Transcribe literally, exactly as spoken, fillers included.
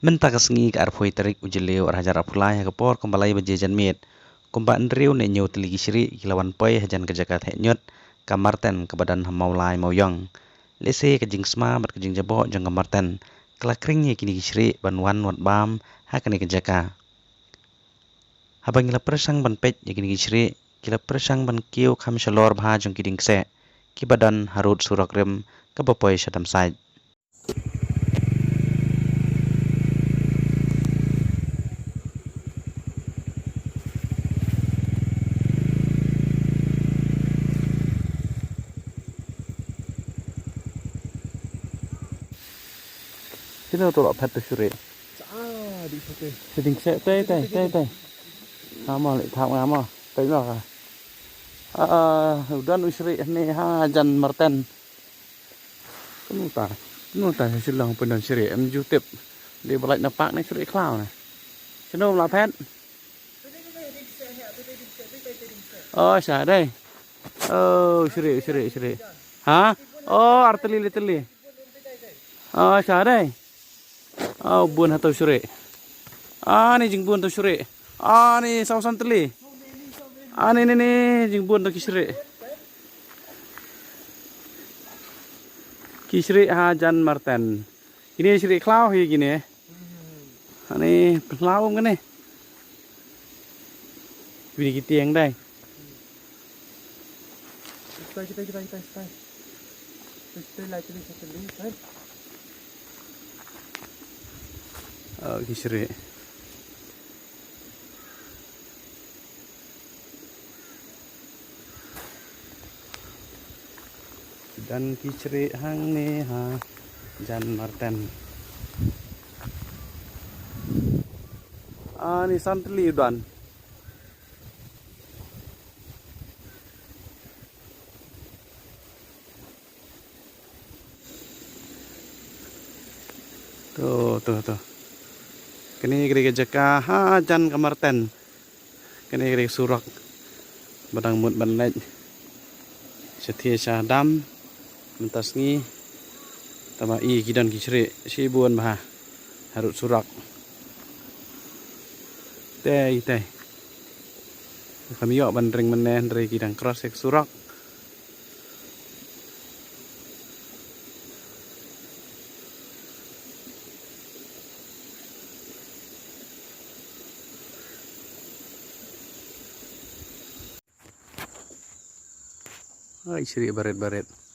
Mynta ka sngi ka arphew tarik u Jylliew ar hajar arphew lai ha ka por kumba lai baje janmiet, kumba hynriew ne hynñiew tylli ki shrieh ki la wan poi hajan ka jaka theh ñiut ka Marten kaba don ha Mawlai Mawiong. Lehse ka jingsma bad ka jingjaboh jong ka Marten ka la khring ïa kine ki shrieh ban wan wad bam ha kane ka jaka. Haba ngi la pyrshang ban peit ïa kine ki shrieh, ki la pyrshang ban kiew kham shalor bha jong ki dieng kseh kiba don harud surok rim kaba poi sha Damsait. Sino to la phet to shrieh. Ah, di sate. Sa dieng kseh, tei, tei, tei, tei. Ngam leh thap ngam. Tei noh ka. Ah, u don u shrieh ne hajan Marten. Kumno ta? Kumno ta sha Shillong pyndonkam shrieh? Em ju tip. Dei ba lait na park ne shrieh khlaw ne. Sino la phet? Oh, sha dei. Oh, shrieh, shrieh, shrieh. Ha? Oh, ar tylli, le tylli. Oh, sha dei. Oh, bun hato shrieh. Ani jingbun to shrieh. Ani saw san tylli. Ani ne ne jingbun to ki shrieh. Ki shrieh hajan Marten. Kine shrieh khlaw hi kine. Ani khlaw um kine. Bini ki tieng dai. Kitai, kitai, kitai, kitai, kitai. Kitai, kitai, kitai, kitai. Oh, ki shrieh. Don ki shrieh hangne hajan Marten. Ani san tylli u don. To, to, to. Kane ka dei ka jaka hajan ka Marten. Kane ka dei ka surok ba dang mut ban leit shathie sha dam mynta sngi. Tangba i ki don ki shrieh shibun bha harud surok. Tei, tei. Kam ïoh ban ring mynne hynrei ki dang cross ïa ka surok. Ai, shrieh barit barit.